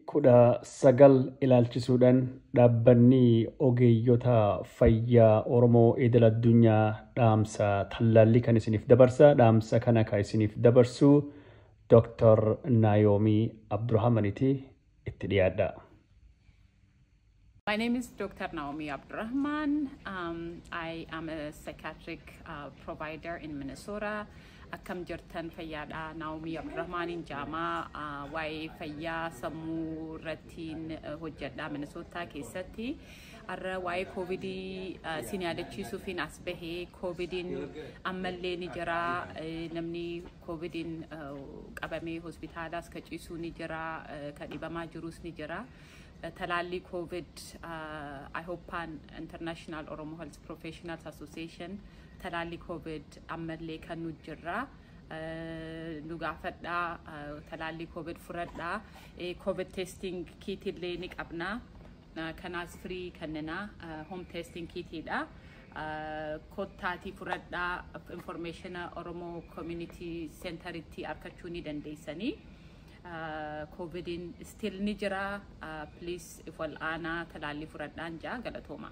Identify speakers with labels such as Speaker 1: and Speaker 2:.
Speaker 1: Koovidii-19 ilaalchisuudhaan dhaabbanni ogeeyyota fayyaa Oromoo idil addunyaa dhaamsa tallaallii kan isiniif dabarsa. Dhaamsa kana kan isiniif dabarsu Dr. Naayomii Abdurrahmaniiti, itti dhiyaadha.
Speaker 2: My name is Dr. Naomi Abdurrahman. I am a psychiatric provider in Minnesota. Akkam jirtan, fayyaadha? Naomi Abdurrahmanin jaamaa, waa'ee fayyaa sammuu irrattiin hojjedha Minnesota keessatti. Har'a waa'ee koovidii sin yaadachiisuufin as bahee. Koovidiin ammallee ni jira. Namni koovidiin qabamee hospitaalaas ka ciisuu ni jira, ka dhibamaa jirus ni jira. Talaallii COVID, IHOPAN, International Oromo Health Professionals Association, talaallii COVID ammallee kan nu jirra. Nu gaafadhaa, talaallii COVID fudhadhaa. COVID testing kiitillee ni qabna. Kanaas firii kenninaa, home testing kiitiidha. Kottaatii fudhadhaa, information Oromo Community Centeritti argachuu ni dandeessanii. Covidiin still ni jira. Please if wal'aanaa, talaallii fudhadhaan jaa, galatooma.